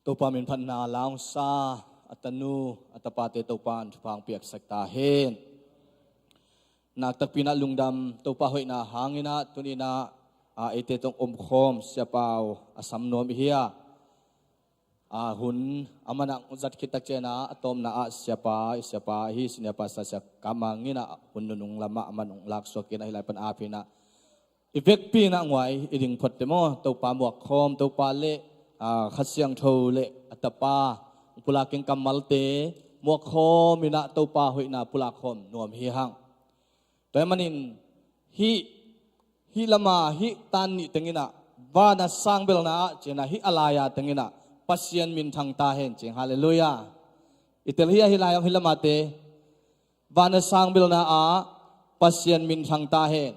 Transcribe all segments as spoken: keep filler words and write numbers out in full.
Topa min phatna la ung sa, a tanu a tapate Topa in thupha ong piaksak ta hen. Naktakpi in ah lungdam, Topa hoihna hangin ah tuni in ah, a, eite tawh ong omkhawm Siapa uh a sam nuam i hi a, a, hun a man ah ong zat khit tak ciang ah a tawpna ah Siapa, i Siapa hi, Senior Pastor Sia Kam Mang in ah hun nunung lamah a man ong laksuak in ah hih lai pan aap in ah i vekpi in ah nguai i ding phot teh maw, Topa muakkhawm, Topa le, a, Kha Siangtho le a tapa pulak keng kammalte muakkhawm in ah Topa hoihna pulak khawm nuam hi hang. Tua ahih manin hih, hih lama hih tan nih teng in ah van a sang belna ah ci-in ah hih a lai-a teng in ah Pasian minthang ta hen ci-in, halleluiah. I tel hi a, hih lai-a hih lamate van a sang belna ah Pasian minthang ta hen.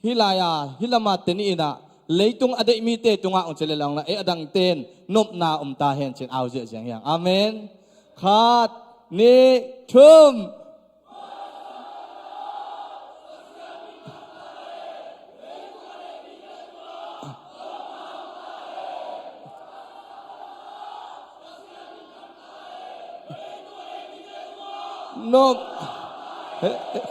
Hih lai-a hih lamate nih in ah leitung a deih mite tungah ong ci leh lang la, ei a dangte in nopna om ta hen ci-in au ziahziang hi hang. Amen. Khat, nih, thum. Nop.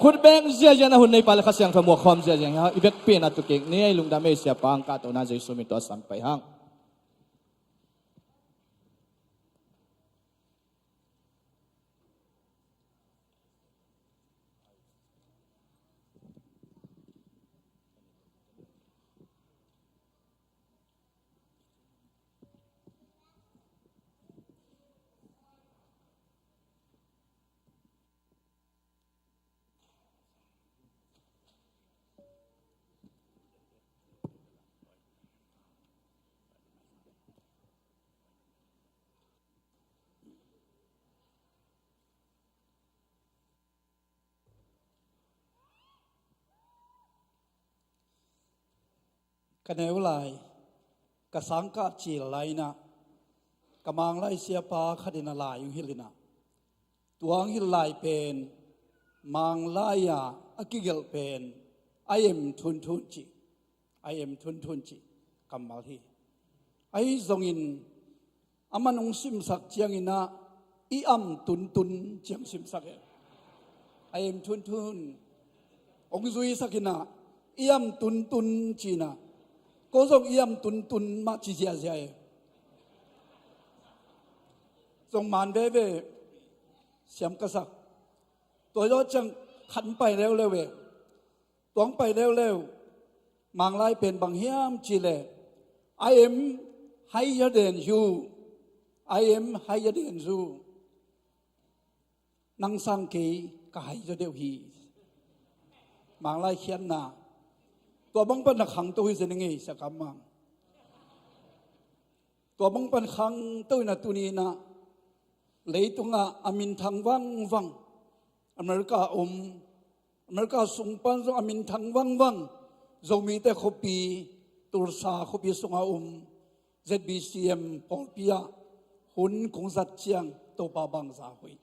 Khut beng ziahziah in ah hun neipa le Kha Siangtho muakkhawm ziahziah in ah i vekpi in ah tu kik ni. Ei lungdam ei Siapa, ong kahtohna Jesu min tawh a sam pai hang. Ka neu lai, ka sangkah cil lai in ah, ka Manglai Siapa khat in a lai ong hilh in ah, tua ong hilh lai pen Manglai-a a kigelh pen I am Thunthun cih, I am Thunthun cih kammal hi. Ahi zongin a man ong simsak ciangin ah, i am Tuntun ci-a ong simsak e. I am Thunthun ong zuisak in ah, i am Tuntun ci-in ah, ko zong i am Tuntun mah ci ziahziah e. Zong man veve siam ka sak. Tua zawh ciang khat ong pai leuleu e. Tua ong pai leuleu, Manglai pen bang hiam cih leh, I am higher than you. I am higher than you. Nang sang kei ka hai zaw deuh hi. Manglai khiatna. Tua bang pan na khangto hi zen ing ei Sia Kam Mang. Tua bang pan khangto in ah tuni in ah leitungah a minthang vangvang, America a om, America sung pan zong a minthang vangvang Zomite khuapi, Tulsa khuapi sungah a om Z B C M pawlpi ah hun kong zat ciang Topa bangza hoih,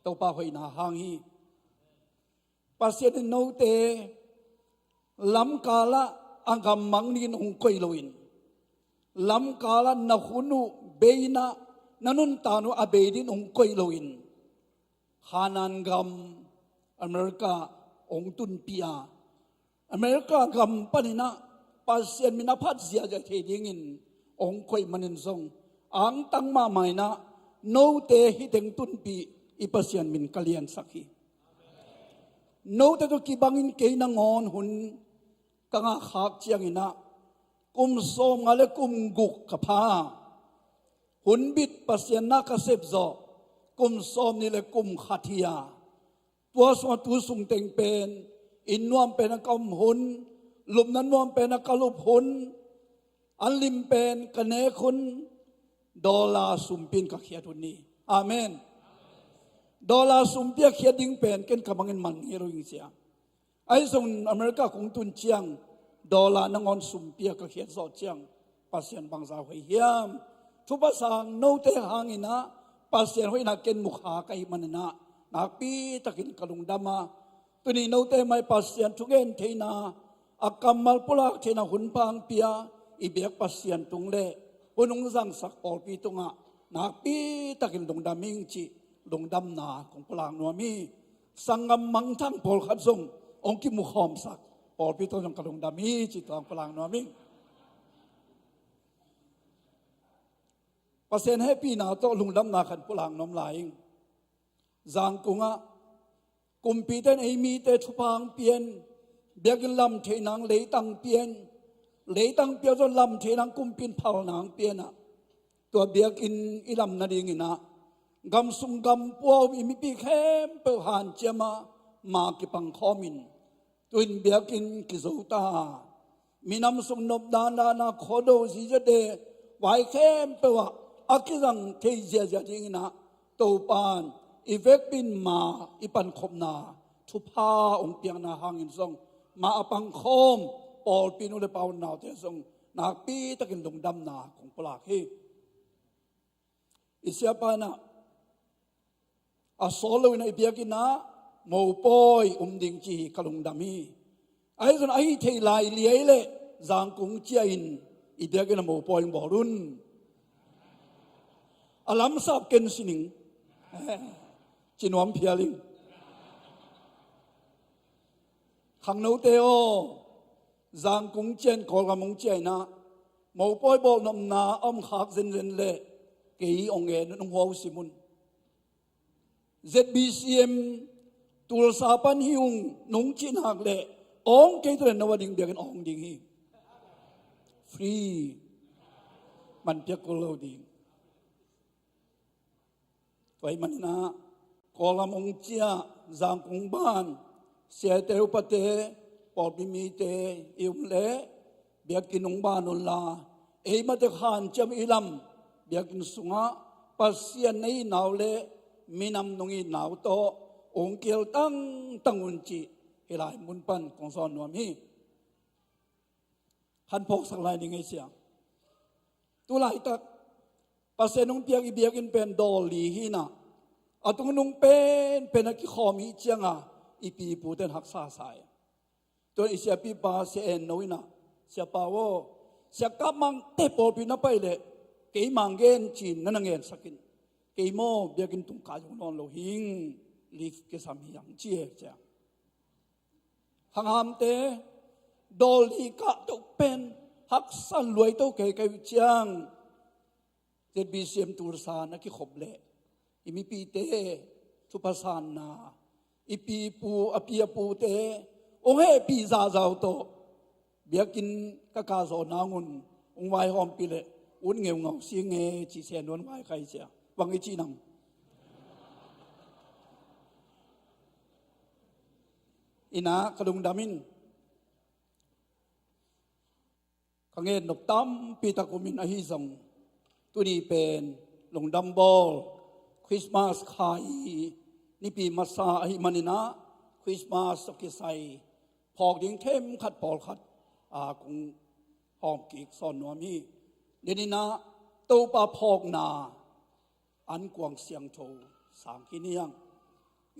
Topa hoihna hang hi. Pasian in note lamkalah a gam mang dingin hong koih loin, lamkalah na hun uh bei in ah na nuntak uh a bei dingin hong koih loin, Hanan gam America hong tunpih a, America gam panin ah Pasian min a phat ziahziah thei dingin hong koih manin zong, angtang mahmah in ah note hih teng tunpih i Pasian min ka liansak hi. Note tawh kibangin kei nangawn hun ka ngah khak ciangin ah kum sawmnga le kum guk ka pha. Hun bit Pasian na ka sep zawh kum sawmnih le kum khat hi a, tua sungah tu sung teng pen inn nuam pen a ka om hun, lupna nuam pen a ka lup hun, an lim pen ka nek hun, dollar sumpi in ka khiat hun hi. Amen. Dollar sumpi a khiat ding pen ken ka mangin man ngei lo ing sia. Ahi zongin America kong tun ciang dollar nangawn sumpi a ka khiat zawh ciang Pasian bangza hoih hiam. Thupha sang note hangin ah Pasian hoihna ken mukha ka hih manin ah nakpi takin ka lungdam a, tuni note mai Pasian thugen theihna, a kammal pulak theihna hun pha ong pia i biak Pasian tung le hun hong zangsak pawlpi tungah nakpi takin lungdam ing cih lungdamna kong pulak nuam hi. Sanggam mangthang pawlkhat zong hong kimukhawmsak pawlpi tungah zong ka lungdam hi cih tua hong pulak nuam ing. Pasian hehpihna tawh lungdamna khat pulak nuam lai ing. Zangkung ah kumpite in ei mite thupha hong pia in, biakinn lam thei nang leitang pia in, leitang pia zong lam thei nang kumpi in phalna hong pia in ah, tua biakinn i lam nadingin ah gam sung gam pua um i mipi khempeuh hanciam ah ma kipang khawm in, tu-in biakinn kizo ta. Minam sung nop dandan a khuado ziziate vai khempeuh ah a kizang thei ziazia dingin ah Topa in i vekpi in ma i pankhopna thupha hong piakna hangin zong ma a pangkhawm pawlpi nu le pa unaute zong nakpi takin lungdamna kong pulak hi. I siapa in ah a sawt lo in ah i biakinn ah mopawi um ding ci hi, ka lungdam hi. Ahi zong ahi thei lai liai leh Zangkung ciah in i biakinn ah mopawi hong bawl un. A lamsap ken sining ci nuam phial ing. Khangnote aw, Zangkung ciah in Kawlgam hong ciah in ah mopawi bawlnopna a om khak zenzen leh kei hong en un, hong huausim un. Z B C M Tulsa pan hi ung nong cih nak leh awng kei ta leh no a ding biakinn awng ding hi. Free. Man piak kul lo ding. Tua ahih manin ah Kawlgam hong ciah, Zangkung ban siate upate pawlpi mite i um leh biakinn hong ban unla, ei mate hanciam i lam biakinn sungah Pasian na itna uh le minam nong itna uh tawh hong kihel tangtang un cih hih lai mun pan kong zawn nuam hi. Khan phawksak lai ning ei sia. Tu laitak Pasian hong piak i biakinn pen dawl li hi in ah, a tungnung penpen a kikhawm i hih ciangin i pipute in haksa sa hi. Tua i siapipa Sia En No in ah, siapa aw, Sia Kap Mangte pawlpi na pai leh keima hong gen ci-in na na ngensak in, kei maw biakinn tung kai zong nawn lo hing, lift kisam hi hang ci hi cia. Khanghamte, dawl li kah toh pen haksa luai to kei ka hih uh ciang Z B C M Tulsa na kikhop leh i mipite thupha sanna, i pipu, a pi a pute hong hehpih zahzah uh tawh biakinn ka kah zawh nang un hong vaihawmpih leh ut ngeungau sing e ci Sia En No in vaikhak hi cia. Bang i cih nang? In ah ka lungdam in, ka ngen nop tampi tak um in, ahi zong tuni pen lungdam bawl Christmas kha i nipi masa ahih manin ah Christmas tawh kisai phawk ding themkhat pawlkhat a kong hawm kik sawn nuam hi. Denin ah Topa phawkna ankuang siangtho sang khin hi hang.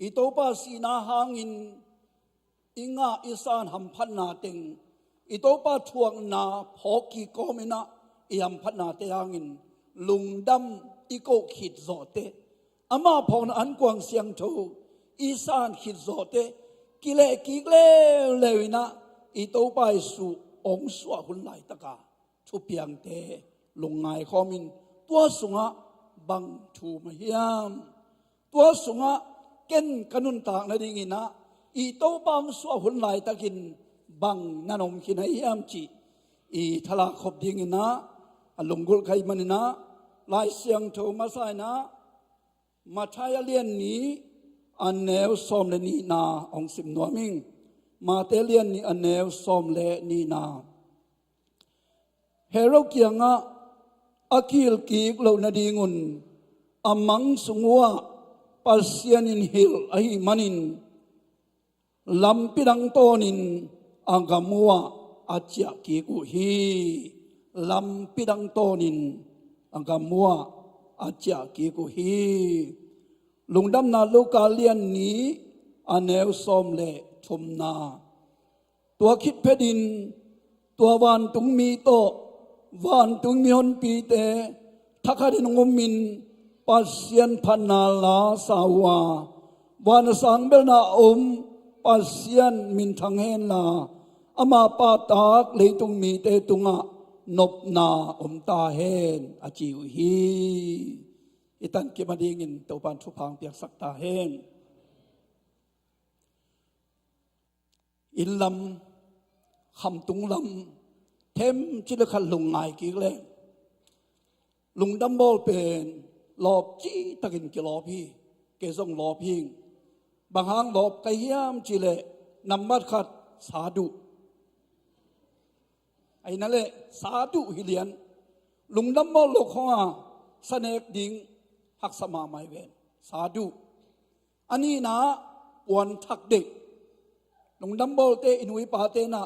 I Topa sihna hangin i ngah i san hamphatna teng, i Topa thuakna phawk kik kawmin ah i hamphatnate hangin lungdam i koh khit zawh teh, ama phawkna ankuang siangtho i san khit zawh teh, kileh kik leuleu in ah i Topa Jesuh hong suah hun laitaka thupiangte lungngai khawmin, tua sungah bang thu om hiam? Tua sungah ken ka nuntak nadingin ah i Topa hong suah hun laitakin bang na na om khin ahi hiam cih i thalak khop dingin ah a lunggulh ka hih manin ah Lai Siangtho masa in ah Matthai a lian nih a neu sawm le nihna hong sim nuam ing. Matthai a lian nih a neu sawm le nihna. Herod kiangah a kihilh kik loh nadingun a mang sung uhah Pasian in hilh ahih manin lampi dang tawnin a gam uhah a ciah kik uh hi. Lampi dang tawnin a gam uhah a ciah kik uh hi. Lungdamna Luka lian nih a neu sawm le thumna. Tua khit phetin tua vantungmi tawh Vantung mihonpite thakhatin hong umin Pasian phatna la sa uh a, van a sang belna a om Pasian minthang henla, ama pahtak leitung mite tungah nopna om ta hen, a ci uh hi. I tankim a dingin Topan thupha hong piaksak ta hen. Inn lam, khamtung lam, them ci le khat lungngai kik le, lungdam bawl pen lawp citakin kilawp hi. Kei zong lawp hing. Bang hang lawp ka hiam ci le, nambat khat, sa duh. Ahi na le, sa duh hi lian. Lungdam bawl lo khong a sa nek ding haksa mahmah hi ven. Sa duh. A nihna, puanthak deih. Lungdam bawlte i nu i pate na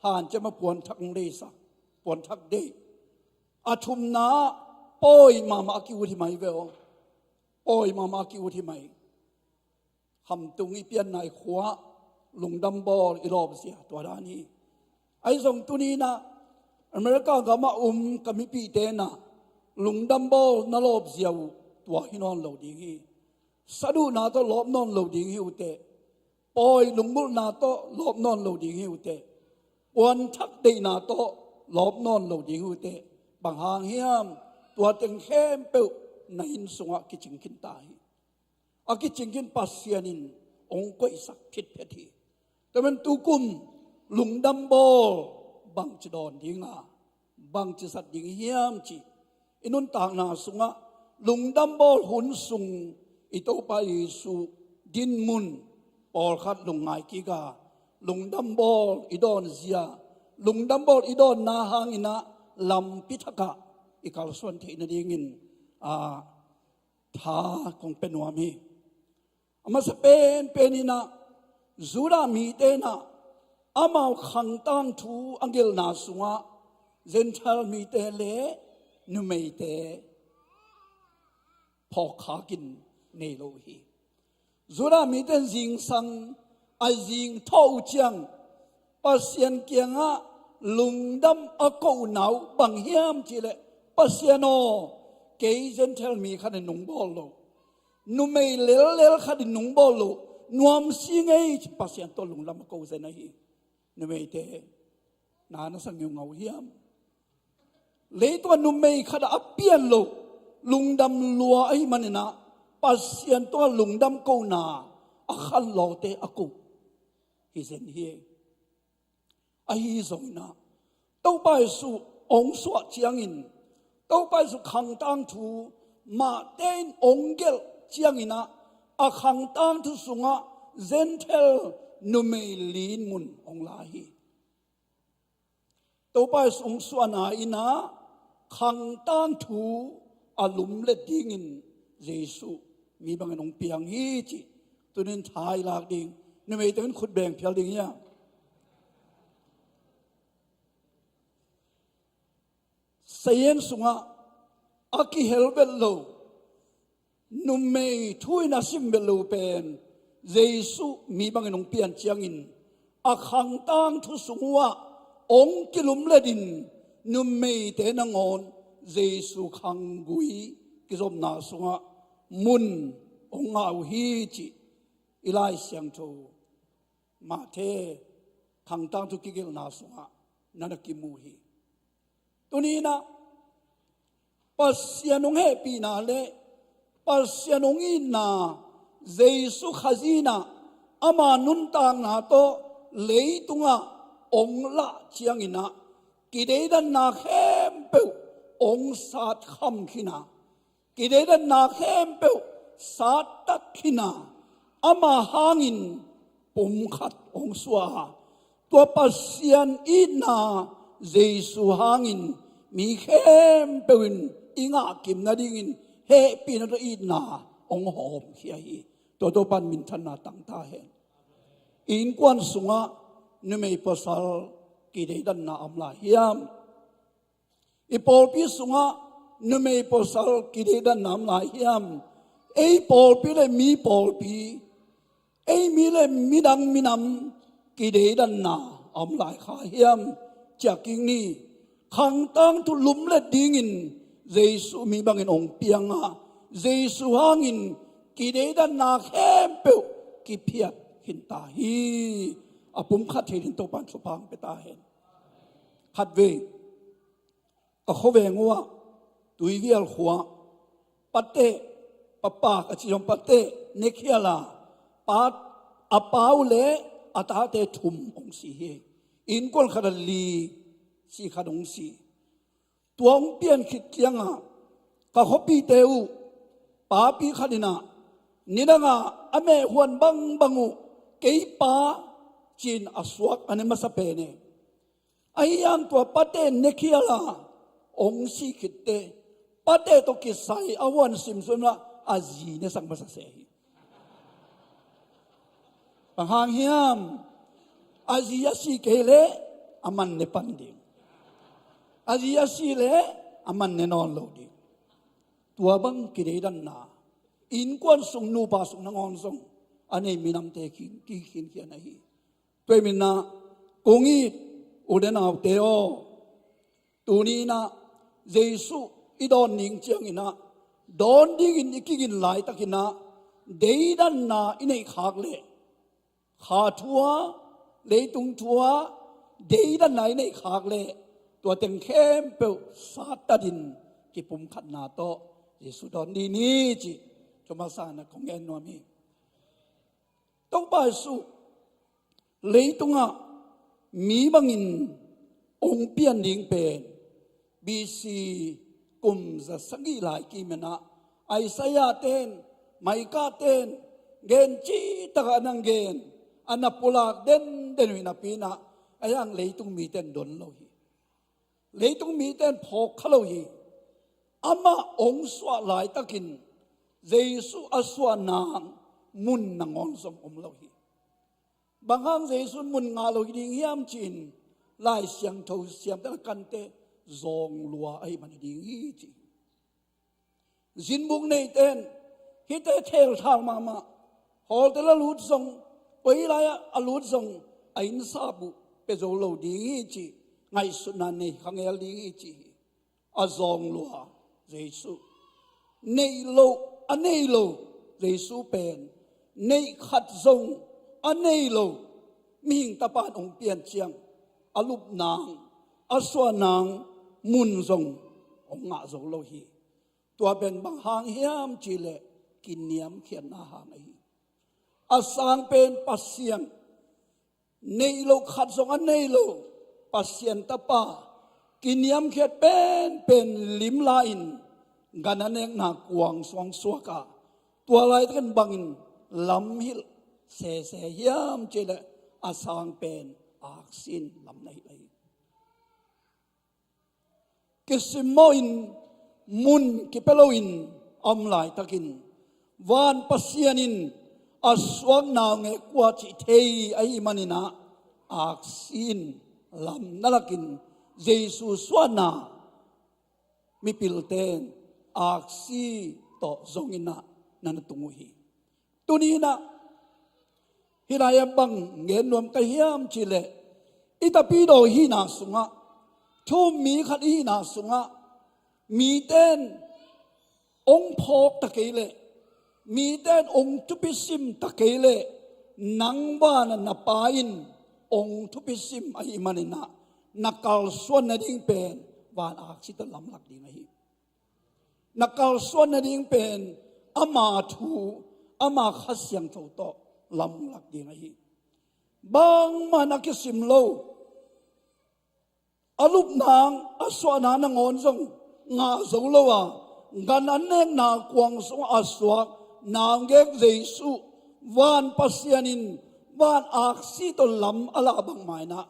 hanciam a puanthak hong deihsak. Puanthak deih. A thumna, pawi mahmah a ki-ut hi mai ve aw. Pawi mahmah a ki-ut hi mai. Khamtung i pianna i khua lungdam bawl i lawpzia tua dan hi. Ahi zong tuni na America gam a um ka mipite na lungdam bawl na lawpzia uh tua hi nawn lo ding hi. Sa duhna tawh lawp nawn lo ding hi uh teh. Pawi lunggulhna tawh lawp nawn lo ding hi uh teh. Puanthak deihna tawh lawp nawn lo ding hi uh teh. Bang hang hiam? Tua teng khempeuh na inn sungah kicing khin ta hi. A kicing khin Pasian in hong koihsak phitphet hi. Tua man tukum lungdam bawl bangci dawn ding a, bangci zat ding hiam cih i nuntakna sungah lungdam bawl hun sung i Topa Jesuh dinmun pawlkhat lungngai kik a, lungdam bawl i dawnzia, lungdam bawl i dawnna hangin ah lampi thakah i kalsuan theih nadingin, a, tha kong pia nuam hi. A masa penpen in ah Judah mite in ah amau khang tangthu a gelhna sungah Gentile mite le numeite phawkkhakin nei lo uh hi. Judah mite in zingsang a zing thawh uh ciang Pasian kiangah lungdam a kohna uh bang hiam cih leh, Pasian aw, kei Gentile mi khat in nong bawl lo, numei lellel khat in nong bawl lo, nuamsi ngei ci Pasian tawh lungdam a ko zen ahi. Numeite, na na sa ngeungau hiam? Leitungah numei khat a pian lo, lungdam lua ahih manin ah Pasian tungah lungdam kohna a khan lawte a ko hi zen hi. Ahi zongin ah Topa Jesuh hong suah ciangin, Topa Jesuh khang tangthu mahte in hong gelh ciangin ah a khang tangthu sungah Gentile numei li in mun hong la hi. Topa Jesuh hong suahna in ah khang tangthu a lumlet dingin Jesuh mi bangin hong piang hi cih tuni in tha i lak ding. Numei teng in khut beng phial ding hi a. Sayen sungah a kihel vet lo, numei thu in a sim vet lo pen Jesuh mi bangin hong pian ciangin a khang tangthu sung uhah hong kilumlet in numeite nangawn Jesuh khanggui kizopna sungah mun hong ngah uh hi cih i Lai Siangtho Matthai khang tangthu kigelhna sungah na na kimu hi. Tuni in ah Pasian hong hehpihna le Pasian hong itna, Jesuh Khazih in ah ama nuntakna tawh leitungah hong lah ciangin ah kideidanna khempeuh hong satkham khin a, kideidanna khempeuh sattat khin a, ama hangin pumkhat hong suah a, tua Pasian itna Jesuh hangin mi khempeuh in i ngahkim nadingin hehpihna tawh itna hong hawmkhia hi. Tua Topa in minthanna tang ta hen. I innkuan sungah numei pasal kideidanna a om lai hiam? I pawlpi sungah numei pasal kideidanna a om lai hiam? Ei pawlpi le mi pawlpi, ei mi le midang minam kideidanna a om lai kha hiam? Ciah kik ni. khangtang thu lumlet dingin Jesu mi bangin hong piang a, Jesu hangin kideidanna khempeuh kiphiat khin ta hi. A pumkhat thei dingin Topa'n thupha hong pia ta hen. Khatvei ka khuaveng uhah, Tuivial khua-ah, pate, papa ka cih zong pate ne khial a, pa, a pa uh le a tate thum hong si hi. Innkuan khat ah li, si khat hong si. Tua hong pian khit ciangah ka khuapite uh papi khat in ah, nidangah a mehhuan bangbang uh, kei pa, ci-in a suak a ne masa pen e. Ahi hang tua pate ne khial a hong sih khit teh, pate tawh kisai a huan simsuan a, a zi ne sak masa se hi. Bang hang hiam? A zi a sih kei leh a man ne pan ding. A zi a sih leh a man ne nawn lo ding. Tua bang kideidanna, innkuan sung, nupa sung nangawn zong a nei minamte khin, kikhinkhian ahi. Tua ahih manin ah, kong it u le naute aw, tuni in ah Jesu i dawn ning ciangin ah, dawn dingin i kigin laitakin ah, deidanna i neih khak leh, kha thu-ah, leitung thu-ah deidanna i neih khak leh, tua teng khempeuh sattatin kipumkhatna tawh Jesu dawn ding hi, cih thu masa-in ah kong gen nuam hi. Topa Jesu leitungah mi bangin hong pian ding pen, B C kum za sagih lai kimin ah Isaiah ten, Micah ten gen cihtakah a na gen, a na pulak denden uh hi napi-in ah, ahi hang leitung mite in don lo hi. Leitung mite in phawk kha lo hi. Amah hong suah laitakin Jesu a suah nang mun nangawn zong om lo hi. Bang hang Jesu in mun ngah lo hi ding hiam ci-in Lai Siangtho siamte na kante, zawng lua ahih man hi ding hi ci hi. Zinbuk neite in hihte thelthang mahmah, hawlte la lut zong, koi lai-ah a lut zong a innsap uh pia zo lo ding hi cih ngaihsutna nei kha ngel ding hi ci hi. A zawng lua Jesu, neih loh a nei lo Jesu pen, neih khat zong a nei lo mihing tapa in hong pian ciang, a lup nang, a suah nang mun zong hong ngah zo lo hi. Tua pen bang hang hiam cih leh kiniamkhiatna hang ahi. A sang pen Pasian, neih loh khat zong a nei lo Pasian tapa, kiniamkhiat penpen limla-in gan a nekna kuang sungah suak a, tua laitakin bangin lamhilh sese hiam cih leh, a sang pen aksi-in lam na hilh ahi. Kisimmawhin, mun kipia loin a om laitakin, van Pasian in a suak naungek kua cih thei ahih manin ah, aksi-in lam na lakin, Jesu suahna mipilte in aksi tawh zongin ah na na tung uh hi. Tuni-in ah, hih lai-ah bang gen nuam ka hiam cih leh, i Tapidaw i hihna sungah, thu-um mi khat i hihna sungah, mite in hong phawk ta kei leh, mite in hong thupi sim ta kei leh, nang van ah na Pa in hong thupi sim ahih manin ah, na kalsuan nading pen van aksi tawh lamlak ding ahi. Na kalsuan nading pen ama thu, ama Kha Siangtho tawh lamlak ding ahi. Bangmah na kisim lo, a lup nang, a suah nang nangawn zong ngah zo lo a, gan an nekna kuang sungah a suak naungek Jesu, van Pasian in van aksi tawh lam a lah bangmah in ah,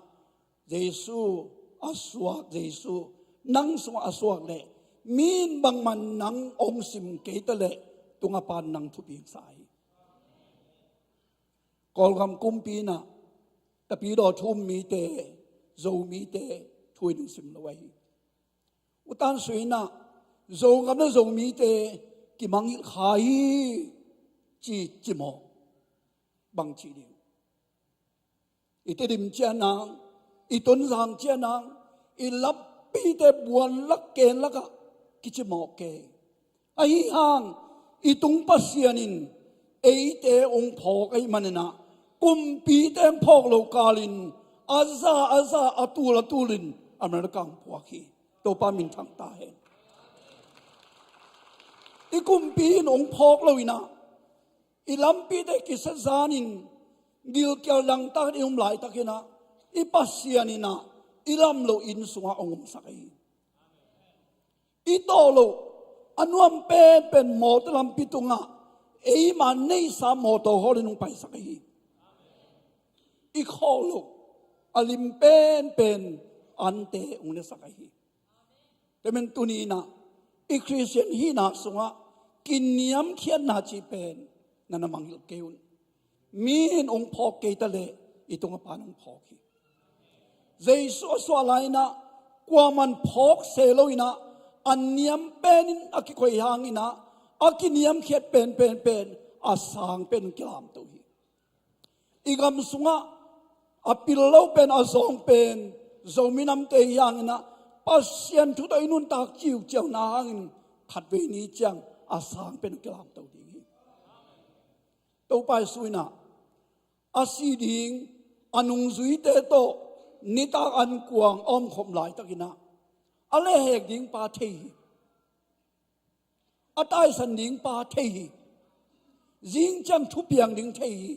Jesu a suak, Jesu nang sungah a suak leh, mi in bangmah nang hong sim kei ta leh, tung a Pa in nang thupi sa hi. Kawlgam kumpi in ah, Tapidaw thu-um mite, Zomite thu in hong sim lo ahi. U Tan Sui in ah, Zogam le Zomite kimangngilh kha hi, ci, ci maw? Bang ci ding? I Tedim ciang nang, i Tonzang ciang nang, i lap Kumpite buan lak ken lakah kicimawh kei. Ahi hang i tung Pasian in eite hong phawk ahih manin ah, kumpite hong phawk lo kalin a za a za, a tul a tulin America hong puak hi. Topa minthang ta hen. I kumpi in hong phawk lo in ah, i lampite kisia zanin gilkial dangtak in i om laitakin ah, i Pasian in ah i lam lo inn sungah hong omsak ahi hi. I tawh loh a nuam penpen mawtaw lampi tungah eima neihsa mawtaw hawlin hong paisak ahi hi. I khawh loh a lim penpen ante hong nesak ahi hi. Tua manin tuni in ah i Khristian hihna sungah kiniamkhiatna cih pen na na mangngilh kei un. Mi in hong phawk kei ta leh i tungah Pa in hong phawk hi. Jesu a suah lai-in ah kuaman phawk se lo in ah, a niam penin a kikoih hangin ah, a kiniamkhiat pen pen pen a sang pen kilamto hi. I gam sungah a pil lo pen, a zawng pen Zomi namte hi hangin ah, Pasian thu tawh i nuntak ciuciauna hangin khatvei ni ciang a sang pen kilamto ding hi. Topa Jesu in ah a sih ding a nungzuite tawh nitak ankuang a omkhop laitakin ah, a lehhek ding Pa thei hi. A taisan ding Pa thei hi. Zing ciang thupiang ding thei hi.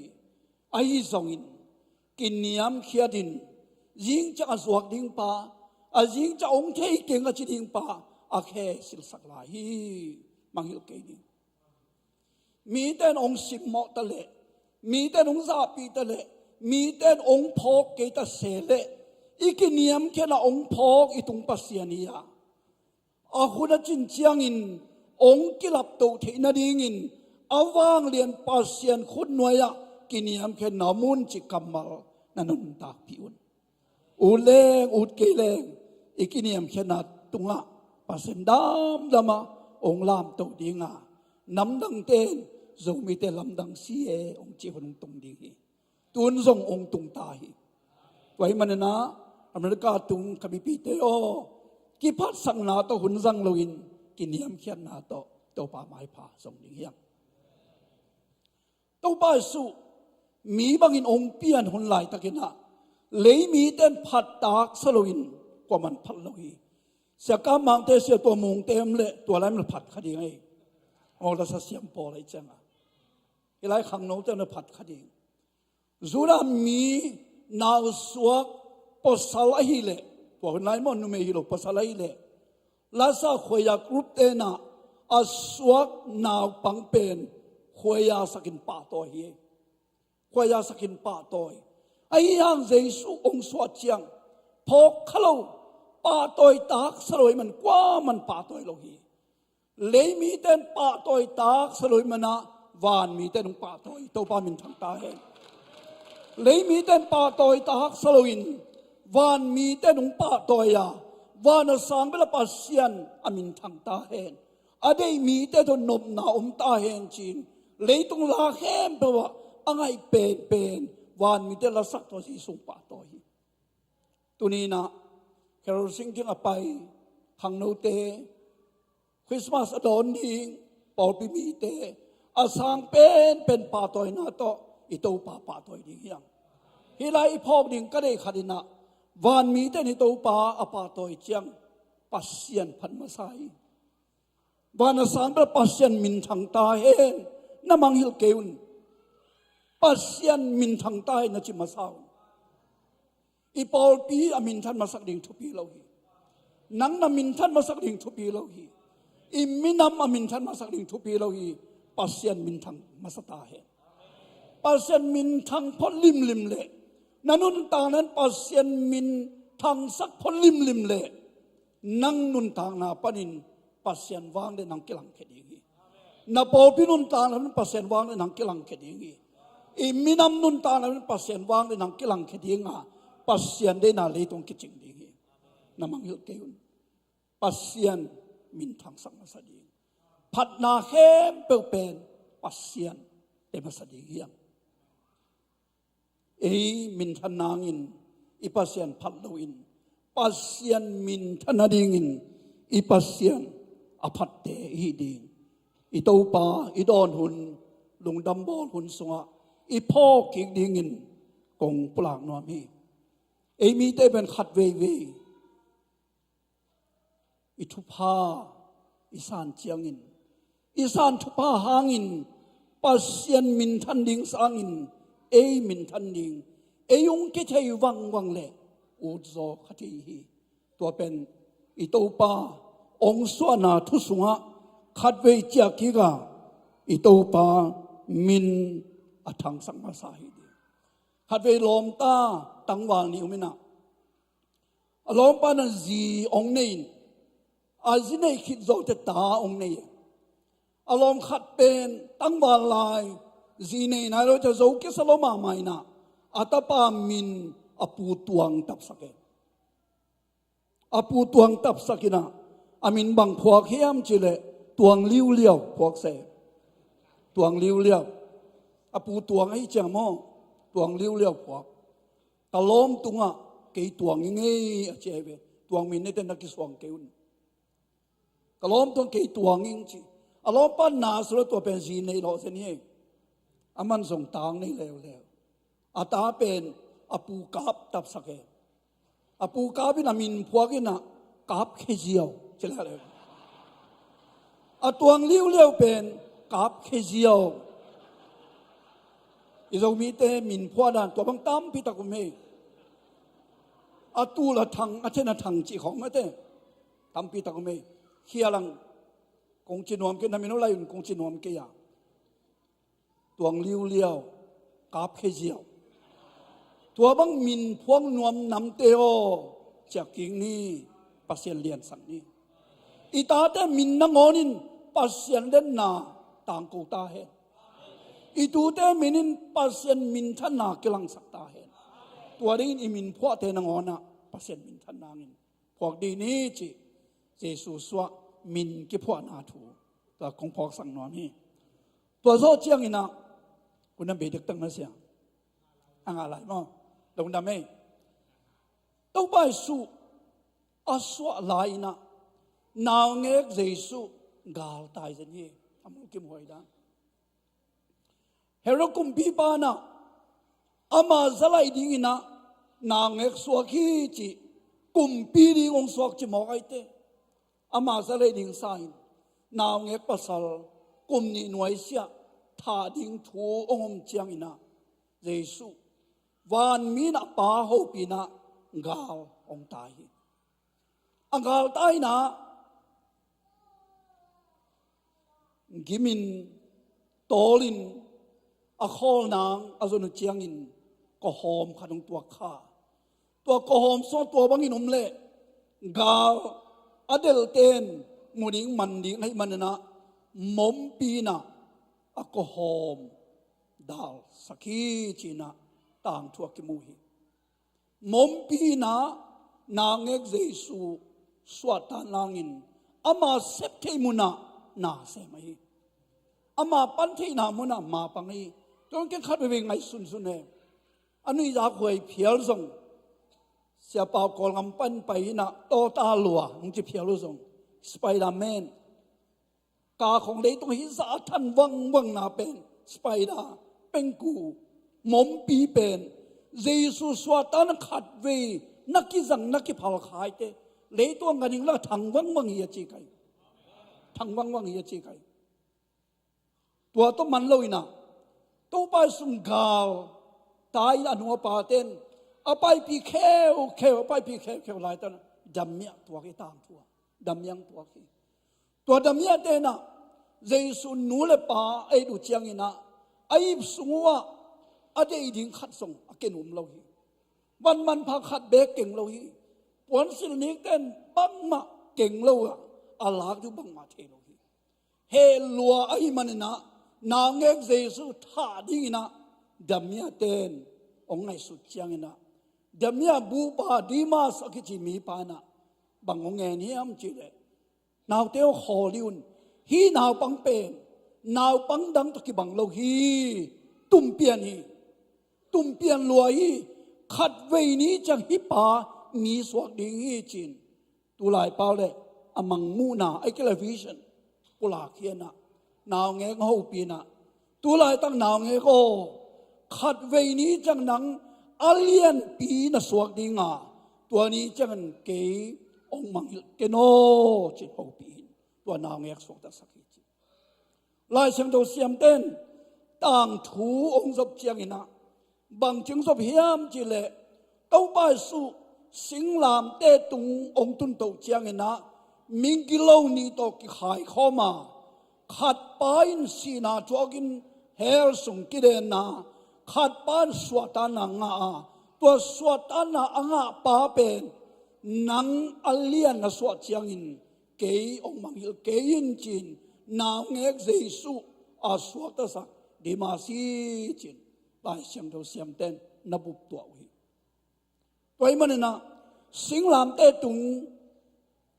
Ahi zongin kiniamkhiatin zing ciang a zuak ding Pa, a zing ciang hong thei keng a ci ding Pa a khe silsak lai hi. Mangngilh kei ding. Mite in hong simmawh ta leh, mite in hong zahpih ta leh, mite in hong phawk kei ta se leh, i kiniamkhiatna hong phawk i tung Pasian hi a, a hun a cin ciangin hong kilaptoh theih nadingin a vanglian Pasian khutnuai-ah kiniamkhiatna om un cih kammal na nuntakpih un. Ut leng ut kei leng i kiniamkhiatna tungah Pasian damdamah hong lamto ding a, namdangte in Zomite lamdang si e hong cih hun hong tung ding hi. Tun zong hong tung ta hi. Tua ahih manin ah America tung ka mipite aw, kiphatsakna tawh hun zang loin kiniamkhiatna tawh Topa maipha zong ding hi hang. Topa Jesu mi bangin hong pian hun laitakin ah, lei mite in phat taksa loin kuaman phat lo hi. Sia Kam Mangte, Sia Tua Mungte om leh tua lai man phat kha ding ei. Aw, lasa siam pawl ahi ciangah, hih lai khangnote om leh phat kha ding. Judah mi nausuak pawsal ahih leh, tua hun lai maw, numei hi lo, pawsal ahih leh, lasa khuaia group te in ah a suak naupang pen khuaia sakin pahtawi hi. Khuaia sakin pahtawi. Ahi hang Jesu hong suah ciang phawk kha lo, pahtawi taksa lo ahih man kuaman pahtawi lo hi. Lei mite in pahtawi taksa lo ahih man ah van mite in hong pahtawi hi. Topa minthang ta hen. Lei mite in pahtawi taksa loin van mite in hong pahtawi a, van a sang bel a Pasian a minthang ta hen. A deih mite tawh nopna om ta hen ci-in leitung la khempeuh ah a ngaih penpen van mite lasak tawh Jesu hong pahtawi hi. Tuni in ah carol sing ding a pai khangnote, Christmas a dawn ding pawlpi mite, a sang penpen pahtawina tawh i Topa pahtawi ding hi hang. Hih lai i phawk ding ka deih khat in ah, van mite in i Topa a pahtawi ciang Pasian phat masa hi. Van a sang bel Pasian minthang ta hen, na mangngilh kei un. Pasian minthang ta hen na ci masa un. I pawlpi a minthan masak ding thupi lo hi. Nang na minthan masak ding thupi lo hi. I minam a minthan masak ding thupi lo hi. Pasian minthang masa ta hen. Pasian minthang phot limlim leh, na nuntakna in Pasian minthangsak phot limlim leh, nang nuntakna panin Pasian vangliatna hong kilangkhia ding hi. Na pawlpi nuntakna panin Pasian vangliatna hong kilangkhia ding hi. I minam nuntakna panin Pasian vangliatna hong kilangkhia ding a, Pasian deihna leitung kicing ding hi. Na mangngilh kei un. Pasian minthangsak masa ding. Phatna khempeuh pen Pasian pia masa ding hi hang. Ei minthan nangin i Pasian phat loin, Pasian minthan nadingin i Pasian a phatte i hih ding, i Topa i dawn hun, lungdam bawl hun sungah i phawk kik dingin kong pulak nuam hi. Ei mite pen khat veivei i thupha i san ciangin, i san thupha hangin Pasian minthan ding sangin ei minthan ding, ei hong kithei vangvang le utzaw kha thei hi. Tua pen i Topa hong suahna thu sungah khatvei ciah kik a, i Topa min a thangsak masa hi ding. Khatvei lawmta tangval nih om in ah, a lawmpa in zi hong nei in, a zi nei khit zawh teh ta hong nei. A lawm khat pen tangval lai, zi nei nai lo teh zo kisa lua mahmah in ah, a tapa min a pu Tuang tapsak e. A pu Tuang tapsak in ah, a min bang phuak hiam cih leh Tuang Liuliau phuak se. Tuang Liuliau. A pu Tuang ahi ciang maw, Tuang Liuliau phuak. Ka lawm tungah kei tuang ing ei, a ci hi ve. Tuang min nei teh na kisuang kei un. Ka lawm tungah kei tuang ing ci. A lawmpa na silo, tua pen zi nei lawh zen hi. Aman zong ta hong nei leuleu. A ta pen a pu Kap tapsak e. A pu Kap in a min phuak in ah, Kap Khe Ziau ci leuleu. A Tuang Liuliau pen Kap Khe Ziau. I Zomite min phuah dan tua bang tampi tak om hi. A tul a thang, a then a thang cih khawng mah te tampi tak om hi. Khia lang kong ci nuam kei, na min aw lai un, kong ci nuam kei a. Tuang Liuliau, Kap Khe Ziau. Tua bang min phuak nuam namte aw, ciah kik ni, Pasian liansak ni. I tate min nangawn in Pasian lianna tangko ta hen. I tute min in Pasian minthanna kilangsak ta hen. Tua dingin i min phuahte nangawn ah Pasian minthanna hangin phuak dih ni cih Jesu suah min kiphuahna thu tua kong phawksak nuam hi. Tua zawh ciangin ah, kua na bei dektak na sia, a ngah lai maw? Lungdam ei. Topa Jesu a suah lai-in ah, naungek Jesu galtai zen hi. A mulkimhuai dan. Herod kumpipa in ah, ama zalai dingin ah naungek suak hi ci, kumpi ding hong suak ci mawk aite. Ama zalai ding sa-in, naungek pasal kum nih nuaisiah thah ding thu hong om ciangin ah, Jesu vanmi in a Pa hopihna gal hong tai hi. A galtaina gimin, tawlin, a khawlnang a zon uh ciangin kawhawm khat hong tuak kha. Tua kawhawm sungah tua bangin om leh gal a delhte in mu ding man ding ahih manin ah, mompi in ah a kawhawm dalsak hi ci-in ah tangthu a kimu hi. Mompi in ah naungek Jesu suahtak nangin ama sep theih munah na sem ahi hi. Ama pan theihna munah ma pang hi. Tua ken khat veve ngaihsunsun e. A nuihzak huai phial zong, Sia Pau Kawlgam pan pai in ah tawta lua hong ci phial uh zong, Spiderman, ka khong leitung hi zah a than vangvangna pen, spider, pengku, mompi pen Jesu suahtakna khatvei na kizang, na kiphal kha aite, leitung a ganhing lak thang vangvang hi a ci kai. Thang vangvang hi a ci kai. Tua tawh man lo in ah, Topa Jesu galtai in a nu a pate in a paipih kheukheu, a paipih kheukheu laitak in ah dammiah tuak hi, tangthu a dammiah tuak hi. Tua dammiahte in ah Jesu nu le pa a it uh ciangin ah, a ip sung uhah a deih ding khat zong a ken um lo hi. Van manpha khat beek keng lo hi. Puansilh nikte in bangmah keng lo a, a lak ding bangmah thei lo hi. Heh lua ahih manin ah, naungek Jesu thah dingin ah dammiahte in hong ngaihsut ciangin ah, dammiah bupa Dimas a kici mipa in ah bang hong ngen hiam cih leh, naute aw, khawl dih un. Hih naupang pen naupang dang tawh kibang lo hi. Tumpian hi. Tumpian lua hi. Khatvei ni ciang hih pa mi suak ding hi ci-in, tulai pau le a mangmuhna, a kila vision pulak hi a, naungek hopih a, tulaitak naungek aw, khatvei ni ciang nang a lianpi na suak ding a, tua ni ciangin kei hong mangngilh ken aw ci-in hopih in, tua naungek suaktasak hi ci. Lai Siangtho siamten tangthu hong zop ciangin a, bangci hong zop hiam cih leh, Topa Jesu singlamteh tung hong tuntoh ciangin a, mi gilo nih tawh kikhaikhawm a, khatpa in sihna thuakin hell sung kidenna, khatpa in suahtakna ngah a, tua suahtakna a ngahpa pen nang a lian na suah ciangin kei hong mangngilh kei in ci-in, naungek Jesu a suaktasak Demas hi ci-in Lai Siangtho siamten na buptuah uh hi. Tua ahih manin a, singlamteh tung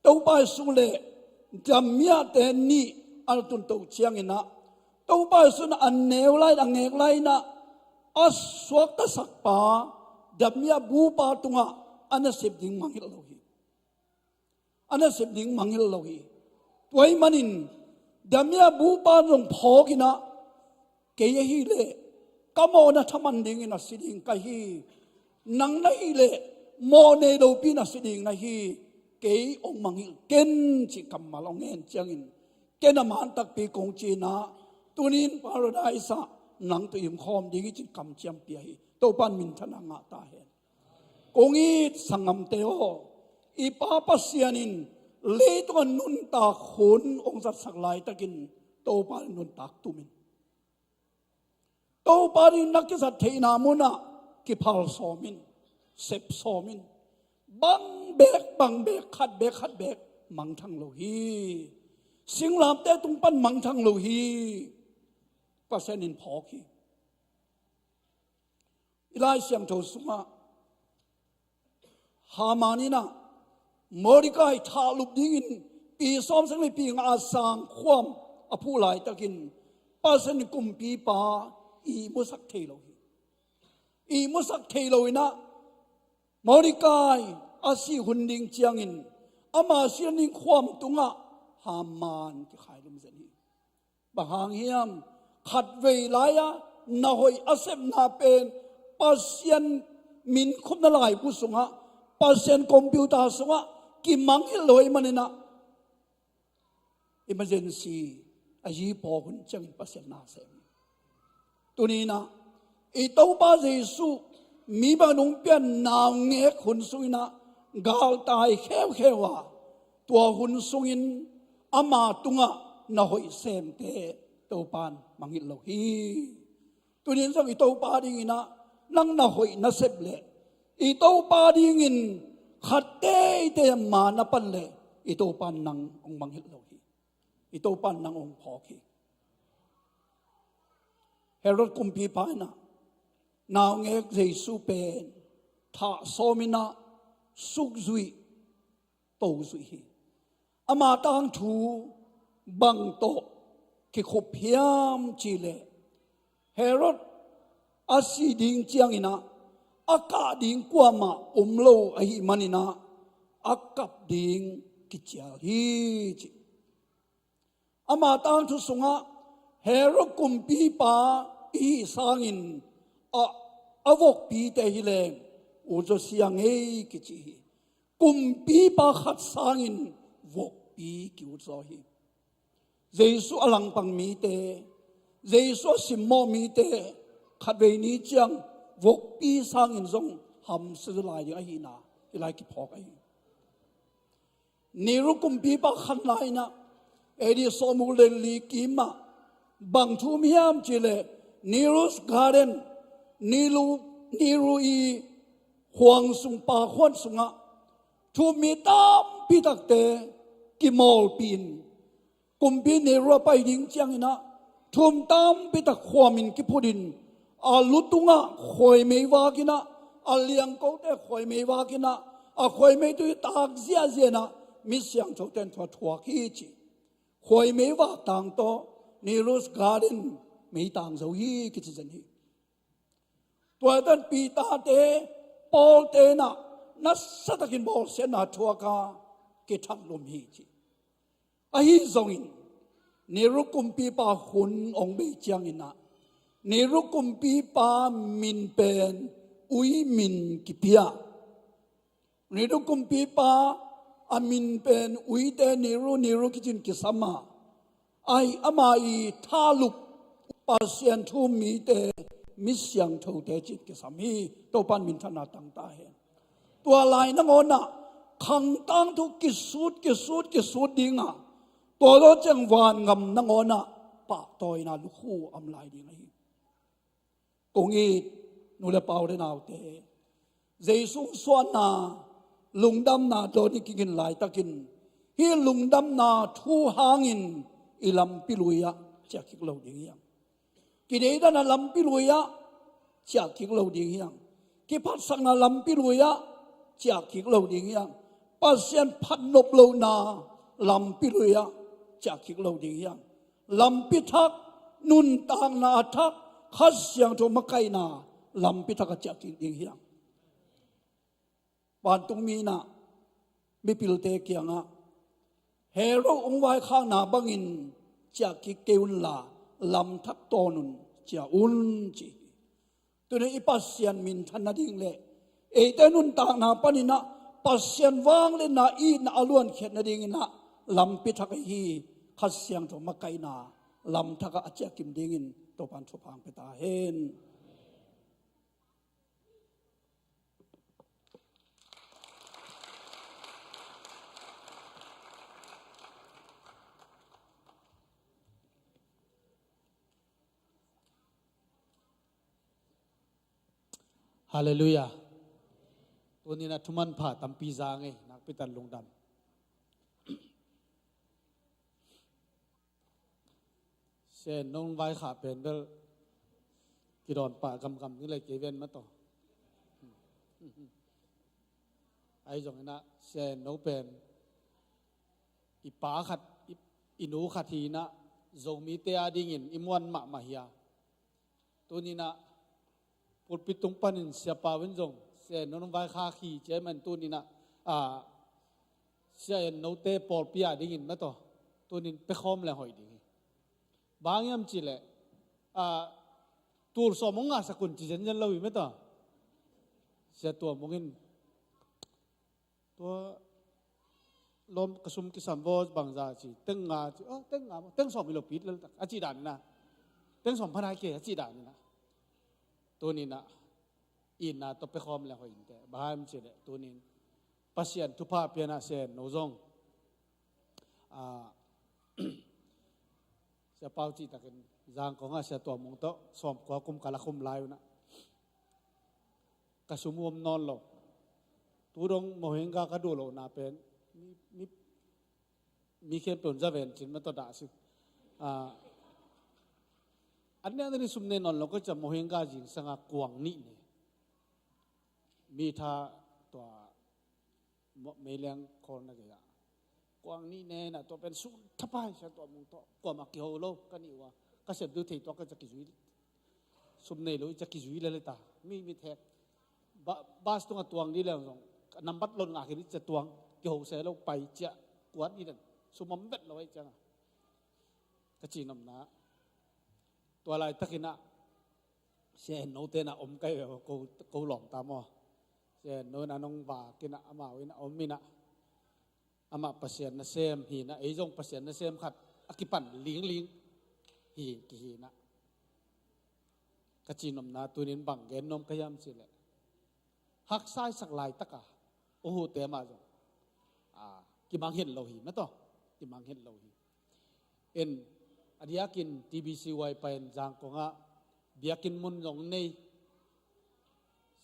Topa Jesu le dammiahte nih a na tuntoh ciangin a, Topa Jesu in a neu lai-in a ngek lai-in a, a suaktasakpa, dammiah bupa tungah a nasep ding mangngilh lo hi. A nasep ding mangngilh lo hi. Tua ahih manin dammiah bupa zong phawk in a, kei ahih leh ka mawhna thaman dingin a si ding ka hi. Nang na hih leh mawhnei lopi-in a si ding na hi. Kei hong mangngilh ken cih kammal hong ngen ciangin, ken a man takpi kong ci-in a, tuni-in Paradise ah nang tawh imkhawm ding hi ci-in kamciam pia hi. Topa in minthanna ngah ta hen. Kong it sanggamte aw, i Pa Pasian in leitungah nuntak hun hong zatsak laitakin Topa in nuntak tum in. Topa ding na kizat theihna munah kiphal sawm in, sep sawm in. Bang beek, bang beek, khat beek, khat beek mangthang lo hi. Singlamteh tung pan mangthang lo hi. Pasian in phawk hi. I Lai Siangtho sungah Haman in a Mordecai thahlup dingin pi sawmsagih le pi nga a sang khuam a phuh laitakin Pasian kumpipa ihmusak thei lo hi. Ihmusak thei lo in a Mordecai a sih hun ding ciangin ama sih ding khuam tungah Haman kikhai lum zen hi. Bang hang hiam? Khatvei lai-a na hoih a sepna pen Pasian min khupna laibu sungah, Pasian computer sungah kimangngilh lo ahih manin a, emergency a yipaw hun ciangin Pasian na sem. Tuni-in a, i Topa Jesu mi bang nong pian naungek hun sungin a galtai kheukheu a, tua hun sungin ama tungah na hoih semte Topa in mangngilh lo hi. Tuni-in zong i Topa dingin a nang na hoih na sep leh, i Topa dingin khat teitei a ma na pan leh, i Topa in nang hong mangngilh lo hi. I Topa in nang hong phawk hi. Herod kumpipa in a naungek Jesu pen thah sawm in a sukzuih, tozuih hi. Ama tangthu bang tawh kikhup hiam cih leh, Herod a sih ding ciangin a, a kah ding kuamah om lo ahih manin a, a kap ding kicial hi ci. Ama tangthu sungah Herod kumpipa i hih sangin a, a vokpite hi leng utzaw sia ngei kici hi. Kumpipa khat sangin vokpi ki-utzaw hi. Jesu a langpang mite, Jesu a simmawh mite, khatvei ni ciang vokpi sangin zong hamsia zaw lai ding ahihna i lai kiphawk ahi. Nero kumpipa khan lai-in a, A D sawmguk le li kim ah bang thu um hiam cih leh, Nero's Garden, Nero, Nero i huang sung, pakhuan sungah thu um mi tampi takte kimawlpih in, kumpi Nero a pai ding ciangin a, thu um tampi tak khuam in kiphut in, a lu tungah khuaimei vak in a, a liangkote khuaimei vak in a, a khuaimei tui tak ziahziah in a, mi siangthote in thu a thuak hi ci. Khuaimei vak tang tawh Nero's Garden meitang zo hi kici zen hi. Tua tan Peter-te, Paul-te in a nasatakin bawlsiatna thuaka kithaklum hi ci. Ahi zongin Nero kumpipa hun ong bei cianginah Nero kumpipa min pen ui min kipia. Nero kumpipa a min pen uite Nero Nero kicin kisama ai ama i thalup Pasian thu mite mi siangthote cin kisam hi. Topan minthanna tangta hen. Tua lai nangawnah khangtang thu kisut kisut kisut dinga tua lo ciang vangam nangawnah pahtawina lukhu am lai ding ahi. Kong it nu le pau le naute, Jesu suahna lungdamna dawn i kigin laitakin hih lungdamna thu hangin i lampi lui-ah ciah kik lo ding hiam? Kideidana lampi lui-ah ciah kik lo ding hiam? Kiphatsakna lampi lui-ah ciah kik lo ding hiam? Pasian phatnop lohna lampi lui-ah ciah kik lo ding hiam? Lampi thak, nuntakna a thak, Kha Siangtho makaihna lampi thak a ciah kik ding hiam? Vantungmi inah mipilte kiangah Herod ong vaikhakna bangin ciah kik kei unla lamthak tawn un ciah un ci hi. Tuni i Pasian minthan nading le eite nuntakna paninah Pasian vangliatna itna a luankhiat nadinginah lampi thak ahi Kha Siangtho makaihna lamthakah a ciahkim dingin Topan thupha ong pia ta hen. Halleluiah. Tuninah thuman pha tampi za ngei nakpitan lungdam. Sen nong vaikhak pen bel kidawn pah gamgam ni le kei ven mataw. Ahi zonginah Sen no pen i pa khat i, i nu khat hinah Zomite a dingin i muan mahmah hi a. Tuninah pulpit tung panin Sia Pau in zong Sen no nong vaikhak hi ci a man tuninah a, Sia En note pawlpi a dingin mataw tunin pekhawm le hoih ding hi. Bang hiam cihleh a, tul sawm hong ngahsak un ci zenzen lo hi mataw. Sia Tuam Mung in tua lawm ka sum kisam vaw bangza ci, teng nga ci, oh teng nga maw, teng sawm hi lo pit leltak a cih daninah, teng sawm phanai kei a cih daninah tuninah itna tawh pekhawm le hoih inteh. Bang hiam cihleh tunin Pasian thupha pianah Sen no zong a, Sia Pau cihtakin Zangkongah Sia Tuam Mung tawh sawmkua kum ka lakhum lai unah ka sum uom nawn lo. Tudong mohenga ka duh lohna pen mi, mi, mi khempeuh in za ven cin mataw dah si. A, an ne an ne sum ne nawn lo ka cia mohenga zingsanga kuang nih ne. Mi tha tua meiliang khawl na gei ah kuang nih ne na tua pen sun thapai Sia Tuam Mung tawh kuamah kiho lo ka nih uh a ka sep duh thei tua ka cia kizui. Sum nei lo i cia kizui lele ta mi mit hek. Bas tungah tuang dih leng zong nambat lon ngah khin i cia tuang kiho se lo pai cia kuat i den sum om vet lo i ciangah ka ci nomna. Tua laitakinah Sia En note na om kai ve ko, ko lawm ta maw? Sia En no na nong vakinah amau inah om inah amah Pasian nasem hinah ei zong Pasian nasem khat a kipan lingling hi kihinah. Ka ci nomna tunin bang gen nom ka hiam cihleh haksa i sak laitaka uhuhte mah zong a, kimanghet lo hi mataw. Kimanghet lo hi. In a diakin T B C Y pain Zangkongah biakinn mun zong nei.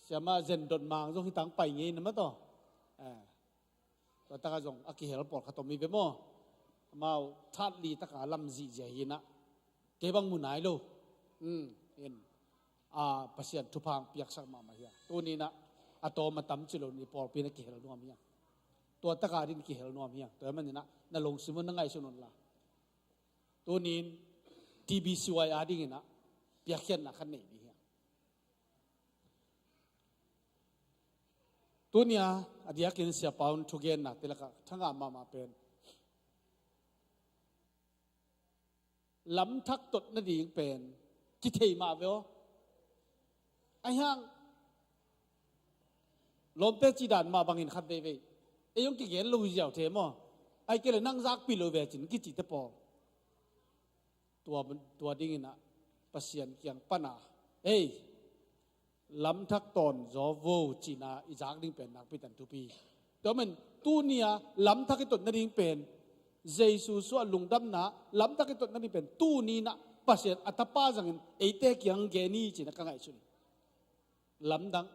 Siamah Zen Dot Mang zong hitang pai ngei na mataw. Eh, tua taka zong a kihel pawlkhat om hi ve maw? Amau thatli taka lamzih zia hinah kei bang mu nai lo. In a, Pasian thupha piaksak mahmah hi a. Tuninah a tawm a tam ci lo ni pawlpi na kihel nuam hi a. Tua taka din kihel nuam hi a. Tua hi maninah na lungsim un na ngaihsun unla tunin T B C Y a dinginah piakkhiatna khat nei ding hi a. Tunia a diakin Sia Pau in thugenna te lakah thangah mahmah pen lamthak tot nading pen kithei mah ve aw. Ahi hang lawmte cih dan mah bangin khat veivei ei hong kigen lo hi ziau the maw? Ai kei le nang zakpih lo ve cin kici te pawl. Tua, tua dinginah Pasian kiang pana ei lamthak tawn zaw vo cihna i zak ding pen nakpi tan thupi. Tua men tunia lamthak i tot nading pen Jesu suah lungdamna lamthak i tot nading pen tuninah Pasian a tapa zangin eite kiang gen hi cina ka ngaihsun hi. Lamdang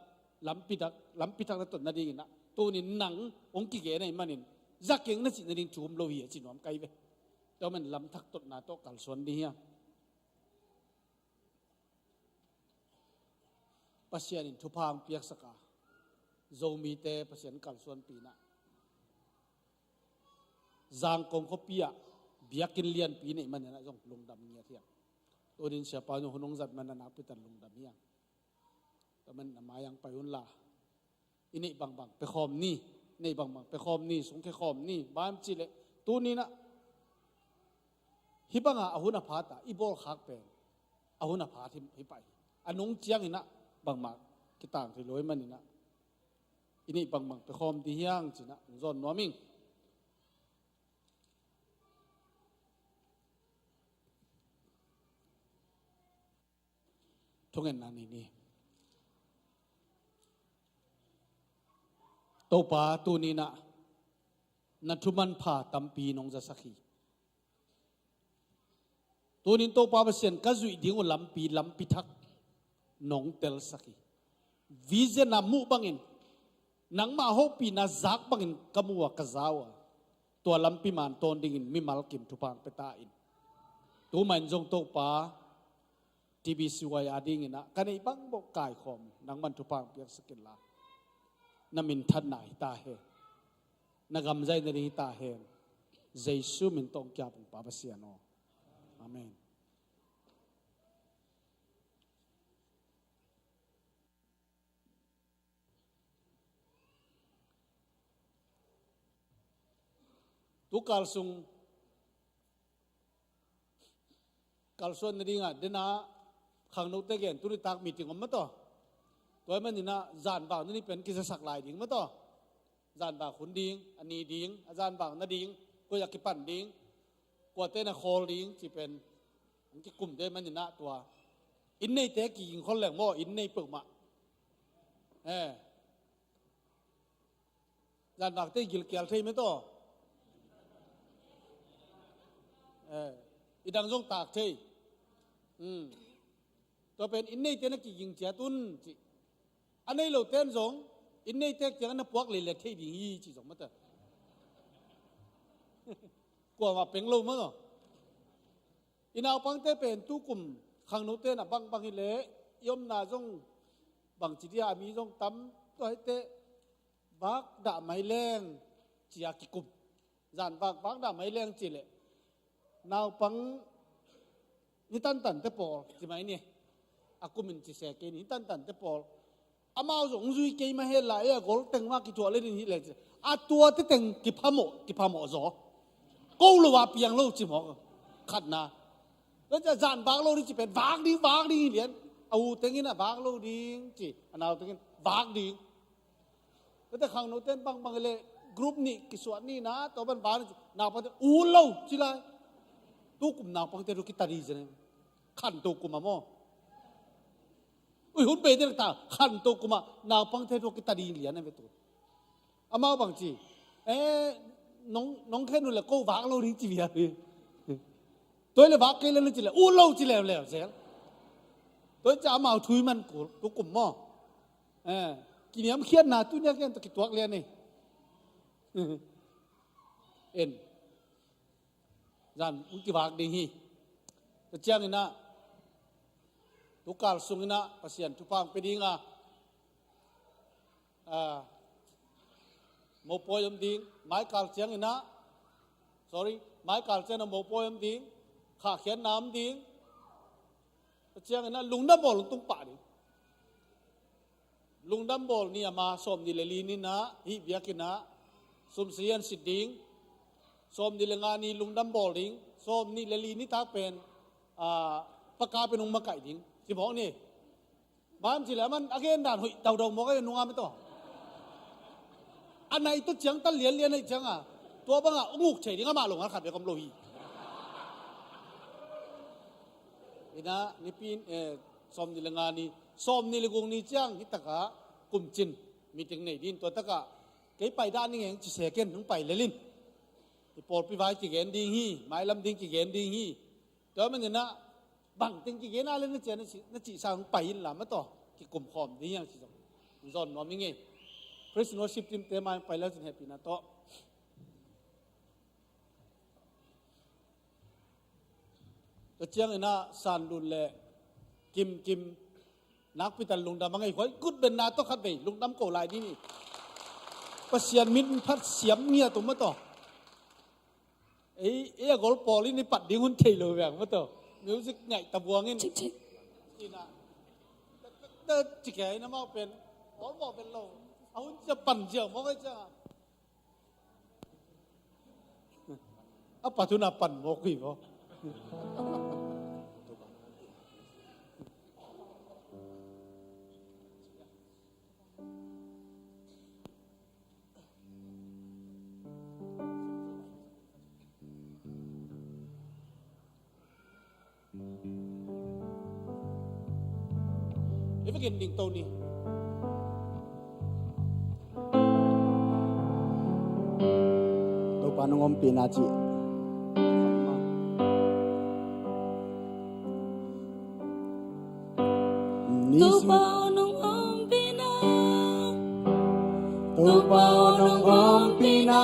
lampitak lampitak na tot nadinginah tunin nang hong kigen ahi manin zakeng na cih nading thu om lo hi a ci nuam kai ve. Tua men lamthak totna tawh kalsuan ding hiam? Pasian in thupha hong piaksak a Zomite Pasian kalsuanpihna Zangkong khuapi ah biakinn lianpi neih maninah zong lungdam ngiat hiam? Tunin Sia Pau zong hun hong zat mana nakpi tan lungdam hiam? Tua man na mai ang pai unla i neih bangbang pekhawm ni, neih bangbang pekhawm ni, sungkhe khawm ni, bang cih leh tuninah hih banga a hun a phat a i bawlkhak pen a hun a phat hi, hi pai. A nung cianginah bangmah kitang thei lo hi maninah i neih bangbang pekhawm ding hiang cinah hong zawn nuam ing. Thungetna nei ni. Topa tuninah na thuman pha tampi nong zasak hi. Tunin Topa Pasian ka zuih ding uh lampi lampi thak nong telsak hi. Vision a muh bangin nangmah hopihna zak bangin ka mu a ka za uh a tua lampi man tawn dingin mimal kim thupha hong pia ta in. Tuma in zong Topa TBCY a dinginah ka neih bang bawh kaikhawm nangman thupha hong piaksak inla na minthanna hi ta hen. Na gamzaina ding hi ta hen. Jesu min tawh hong kiap ung Pa Pasian aw. Amen. Tu kal sung kalsuan nadingah dena khangnote gen tunitak meeting om mataw. Tua hi maninah zanvak nani pen kizasak lai ding mataw. Zanvak hun ding a ni ding a zanvak nading koi a kipan ding kuate na khawl ding ci pen an kikum te maninah tua inn neite kiging khol leng maw inn nei peuhmah. Eh. Zanvakte gilkial thei metaw. Eh, i dang zong tak thei. Hmm. Tua pen inn neite na kiging ciat un ci. A nei lo ten zong inn neite kiang na puak leilet thei ding hi ci zong mata. Kuamah peng lo mataw. I naupangte pen tukum khangnote na bangbang hileh i omna zong bangci dia a mi zong tam tua hite vak dah mai leng cia kikum. Zan vak vak dah mai leng cileh naupang ni tantante pawl ci mai ni. A kumin ci se kei ni tantante pawl. Amau zong zui kei mah hel la e a gol teng mah kithuah le din hi le ci a tuate teng kiphamawh kiphamawh zaw. Ko lo a piang lo ci mawk khatna. Tua cia zan vak lo ding ci pen vak ding vak ding hi lian. A u tengin a vak lo ding ci a nau tengin vak ding. Tua te khangno ten bangbang le group nih kisuah ni na tua ban vak ding ci naupangte u lo ci lai. Tukum naupangte tu kita ding ci ne. Khanto kum a maw? Ui hun bei dek ta khanto kum a naupangte thu kita ding lian a ve tu. Amau bang ci. Eh, nong nong khen uh le ko vak lo ding ci bia. Toi le vak kei le ci le u lo ci le le zel. Toi ca amau thui man kul tu kum maw? Eh, kiniam khiatna tu nia khian ta kituak lian ni. En. Zan hong kivak ding hi. Tua cianginah tukal sunginah Pasian thupha hong pia dinga ah, mopawi om ding. Maikal cianginah sorry, maikal cianginah mopawi om ding. Khahkhiatna om ding. Tua cianginah lungdam bawl hong tung pah ding. Lungdam bawl ni a ma sawmnih le li ni-in ah, hih biakinn ah sum sia in sit ding. Sawmnih le nga ni lungdam bawl ding. Sawmnih le li nitak pen, ah, paka pen hong makaih ding. Ci mawk ni. Bang ci leh a man a gen dan hoih daudau mawk a, nungam e tawh. A nai tawh ciang ta lianlian ahih ciang a, tua bang a hong uk thei ding amah lo ngal khat bek om lo hi. Ina nipi in, eh, sawmnih le nga ni, sawmnih le guk ni ciang hi tak a kumcin meeting nei ding. Tua tak a kei pai dah ning e ci se ken, hong pai lel in. I pawlpi vai kigen ding hi, mailam ding kigen ding hi. Tua manin ah bang teng kigen a le na ci a, na ci, na cih sang hong pai in la, ma tawh kikum khawm ding hi hang ci zong hong zawn nuam ing e. Praise and worship team te mai hong pai le cin hehpihna tawh. Tua ciangin ah San Lun le Kim Kim, nakpi tak lungdam a ngei khua in, kutbenna tawh khatvei lungdam ko lai ding hi. Pasian min phat siam ngiat uh, ma tawh. Ei, ei a gol pawl in i pat ding hun thei lo veng, ma tawh. Music ngaih ta buang in. Cik, cik. Ina. Ta, ta, ta, cik e, ina mau pen. Pawl mau pen lo. A hun cia pan cia, mau kai cia. A pat hun a pan mawk hi maw. I va gen ding to ni. Topa nong ompihna cih. Topa nong ompihna, Topa aw nong ompihna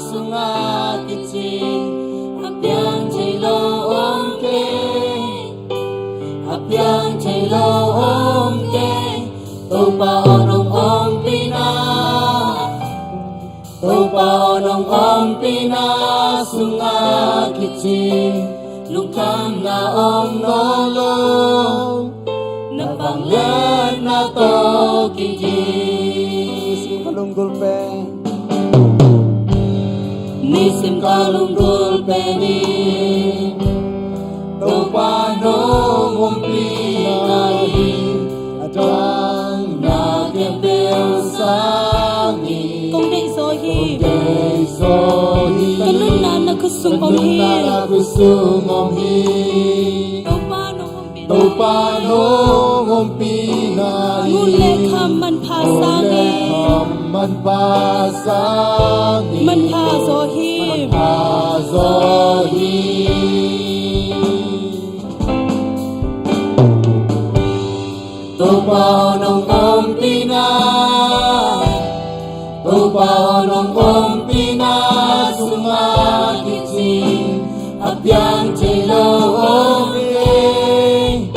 sungah kicing a piang thei lo om kei, a piang thei lo om kei. Topa aw nong ompihna, Topa aw nong ompihna sungah kicing lungkhamna om nawn lo. Na vangliatna tawh kiging. Nisim ka lunggulh pen, nisim ka lunggulh pen in Topa nong ompihna hi. A dang na khempeuh sangin kong deih zaw hi. Kong deih zaw hi. Ka nunna na khut sung om hi. Ka nunna na khut sung om hi. Topa nong ompihna, Topa nong ompihna hi. Ngun le kham manpha sangin, ngun le kham manpha sangin, manpha zaw hi. Manpha zaw hi. Topa aw nong ompihna, Topa aw nong ompihna sungah kicing a piang thei lo om kei,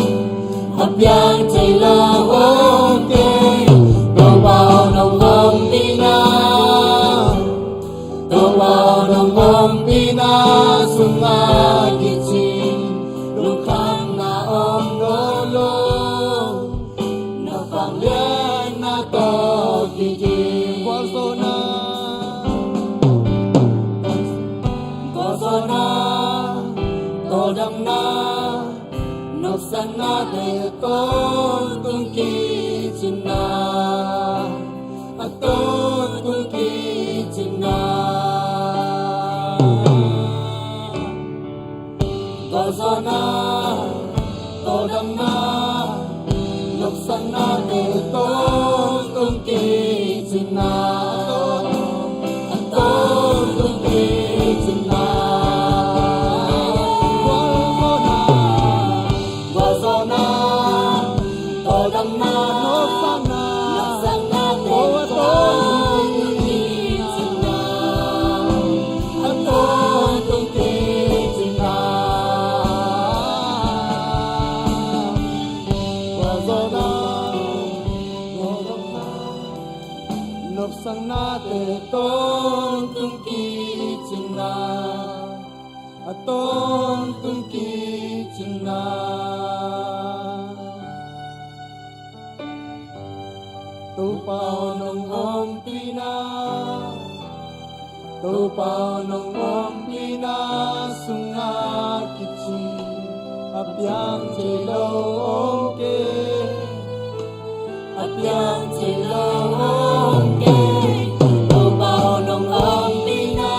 a piang thei lo om kei. Topa aw nong ompihna, Topa aw nong ompihna sungah kicing lungkhamna om nawn lo. Na vangliatna tawh kiging. Gualzawhna, gualzawhna, tawldamna, nopsaknate tawntung kicinna, a tawntung kicinna. Gualzawhna, tawldamna, nopsaknate tawntung kicinna, a tawntung kicinna. Gualzawhna, gualzawhna, tawldamna, nopsakna, nopsaknate tawntung kicinna, a tawntung kicinna. Gualzawhna, gualzawhna, nopsaknate tawntung kicinna, a tawntung kicinna. Topa aw nong ompihna, Topa aw nong ompihna sungah kici a piang thei lo om kei, a piang thei lo om kei. Topa aw nong ompihna,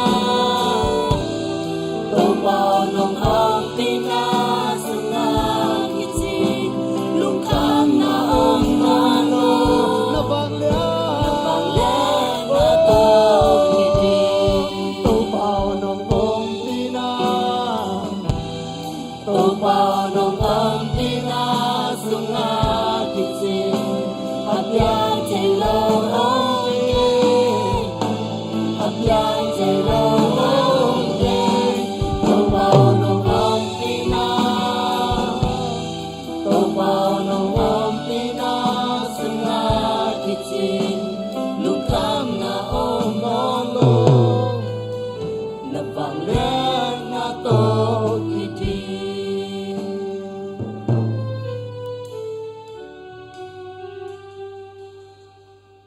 Topa aw nong ompihna sungah kici lungkhamna om nawn lo. Na vanglian, na vanglian na tawh kiding. Topa aw nong ompihna, Topa aw nong ompihna sungah kici a piang thei lo om kei, a piang thei lo om kei. Topa aw nong ompihna, Topa aw nong ompihna sungah kici lungkhamna om nawn lo. Na vanglian na tawh kiding.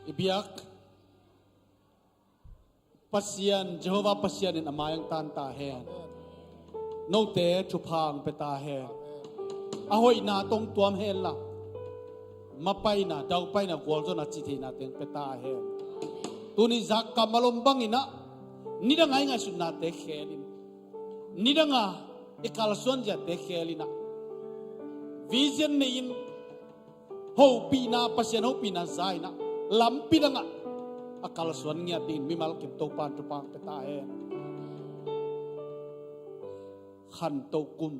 I biak Pasian, Jehovah Pasian in a mai hong tan ta hen. Note thupha hong pia ta hen. A hoihna tawh tuam hen la, mapaina, daupaina, gualzawhna, citheihna teng pia ta hen. Tuni zak kammal om bangin ah, nidang a i ngaihsutnate khelin, nidang a i kalsuan ziate khelin ah, vision nei-in, hopihna, Pasian hopihna za-in ah, lampi dangah a kalsuan ngiat dingin mimal kim Topa in thupha hong pia ta hen. Khanto kum,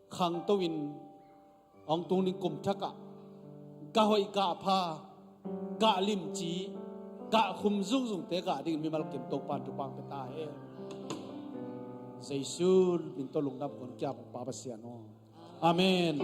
khangto in hong tung ding kum thakah gah hoih, gah pha, gah limci, gah khum zungzungte gah dingin mimal kim Topa in thupha hong pia ta hen. Jesu min tawh lungdam kong pia, Pa Pasian aw. Amen.